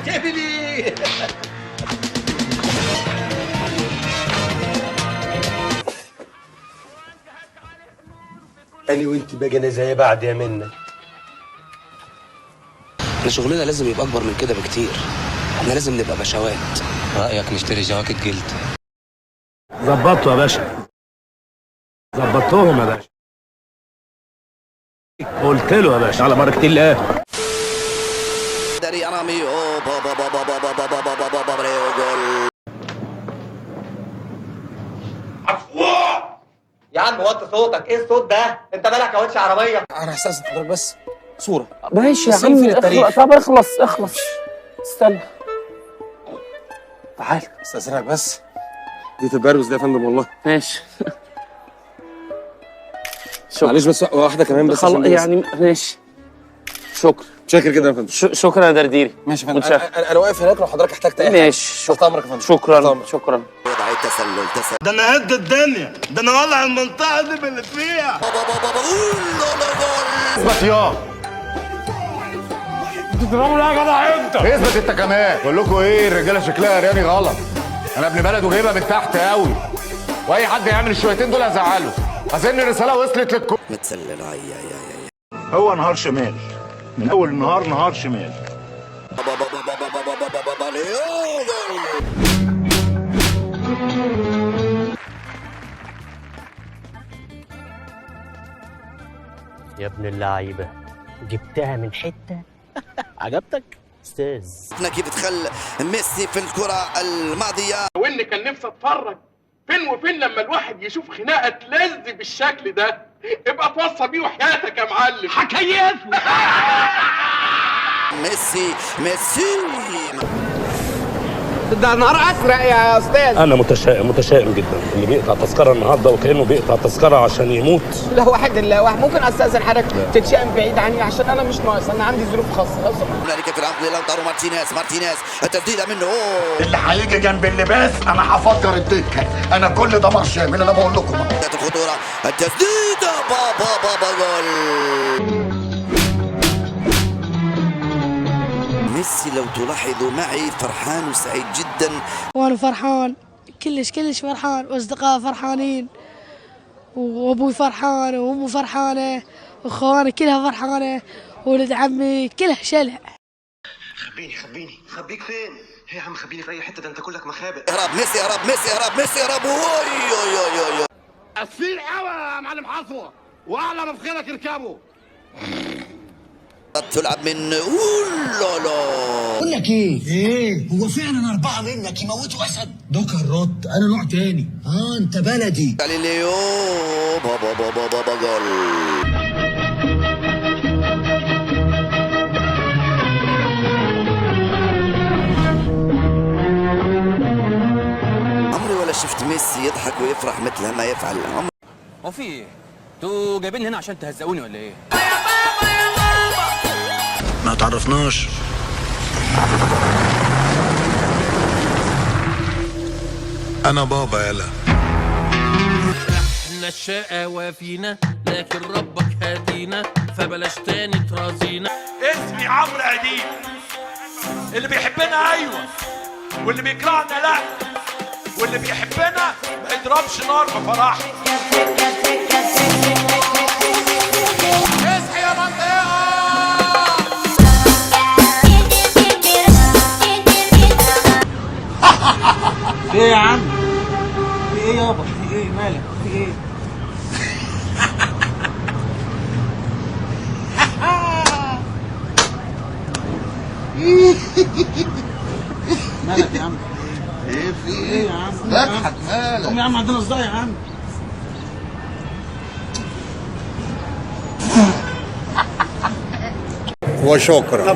تعمل ايه؟ انا وانت بقينا زي بعض يا منى. احنا شغلنا لازم يبقى اكبر من كده بكتير، احنا لازم نبقى بشوات. رأيك نشتري جواكت جلد؟ ظبطته يا باشا، ظبطتهم يا باشا، قلت له يا باشا على بركة الله. داري رامي، بابا بابا بابا بابا بابا بابا جول. يا عم وطي صوتك، ايه الصوت ده؟ انت مالك يا وش عربية؟ انا هستأذن حضرتك بس صورة. ماشي يا سيلفي عم، للتاريخ. اخلص. طب اخلص اخلص، استنى تعال. استأذنك بس، دي تبروز ده يا فندم والله. ماشي شكرا. معلش بس واحدة كمان بس خلاص عشان بس. يعني ماشي، شكرا. شاكر جدا يا فندم. شكرا يا درديري. ماشي يا فندم. متشكر. انا واقف هناك لو حضرتك احتجت اي حاجة. ماشي، تحت شكرا. امرك يا فندم. تحت شكرا أمرك. شكرا. وضع التسلل، تسلل. ده انا هد الدنيا، ده انا ولع المنطقة دي باللي فيها. بابا بابا بابا لا لا جول. اثبت يا بتضربوا ليه يا جدع انت؟ اثبت انت كمان. بقول لكم ايه، الرجالة شكلها راني غلط. انا ابن بلد وجايبها من تحت قوي، واي حد يعمل الشويتين دول هزعله. اظن الرسالة وصلت للكل. متسلل، اي اي اي. هو نهار شمال من اول النهار، نهار شمال. بابا بابا بابا بابا بابا بابا جول. يا ابن اللعيبة، جبتها من حتة. عجبتك؟ استاذ. شفنا كيف دخل ميسي في الكرة الماضية. وان كان نفسي اتفرج فين وفين لما الواحد يشوف خناقه تلذ بالشكل ده. ابقى توصى بيه وحياتك يا معلم. حكيفه. ميسي ميسي. ده نهار ازرق يا استاذ. انا متشائم، متشائم جدا. اللي بيقطع تذكره النهارده وكانه بيقطع تذكره عشان يموت. لا واحد الا واحد. ممكن استاذن حضرتك تتشائم بعيد عني عشان انا مش ناقص، انا عندي ظروف خاصة لو سمحت. هنالك في العمق لوتارو مارتينيز، مارتينيز التسديده منه، أوه. اللي هيجي جنب اللباس انا هفجر الدكة، انا كل دمار شامل، انا بقول لكم. الخطورة، التسديده، بابا بابا جول. ميسي لو تلاحظوا معي فرحان وسعيد جدا. وانا فرحان كلش كلش فرحان، واصدقائي فرحانين، وابوي فرحان، وامي فرحانة، واخواني كلها فرحانة، ولد عمي كلها شلع. خبيني خبيني. خبيك فين؟ ايه يا عم خبيني في اي حتة، ده انت كلك مخابئ. هرب ميسي، هرب ميسي، هرب ميسي، هرب. اوي اوي اوي اوي. اسفين قوي يا معلم حصوه، واعلى ما في خيرك اركبه. تلعب من، اوه لا لا. بقول لك ايه؟ ايه؟ هو فعلا 4 منك يموتوا اسد؟ ده كروت، انا نوع تاني. انت بلدي. غاليليو، بابا بابا بابا جول. عمري ولا شفت ميسي يضحك ويفرح مثل ما يفعل. هو في ايه؟ انتوا جايبيني هنا عشان تهزقوني ولا ايه؟ ما تعرفناش. انا بابا يلا. احنا الشقاوة فينا، لكن ربك هدينا، فبلاش تاني ترازينا. اسمي عمرو اديب. اللي بيحبنا ايوه، واللي بيكرهنا لا، واللي بيحبنا ما يضربش نار في فرحنا. اصحي يا منطقة. ايه يا عم؟ في ايه يابا؟ في ايه مالك؟ في ايه؟ مالك يا عم؟ ايه في ايه يا عم؟ اضحك مالك؟ قوم يا عم، عندنا صداع يا عم. وشكرا.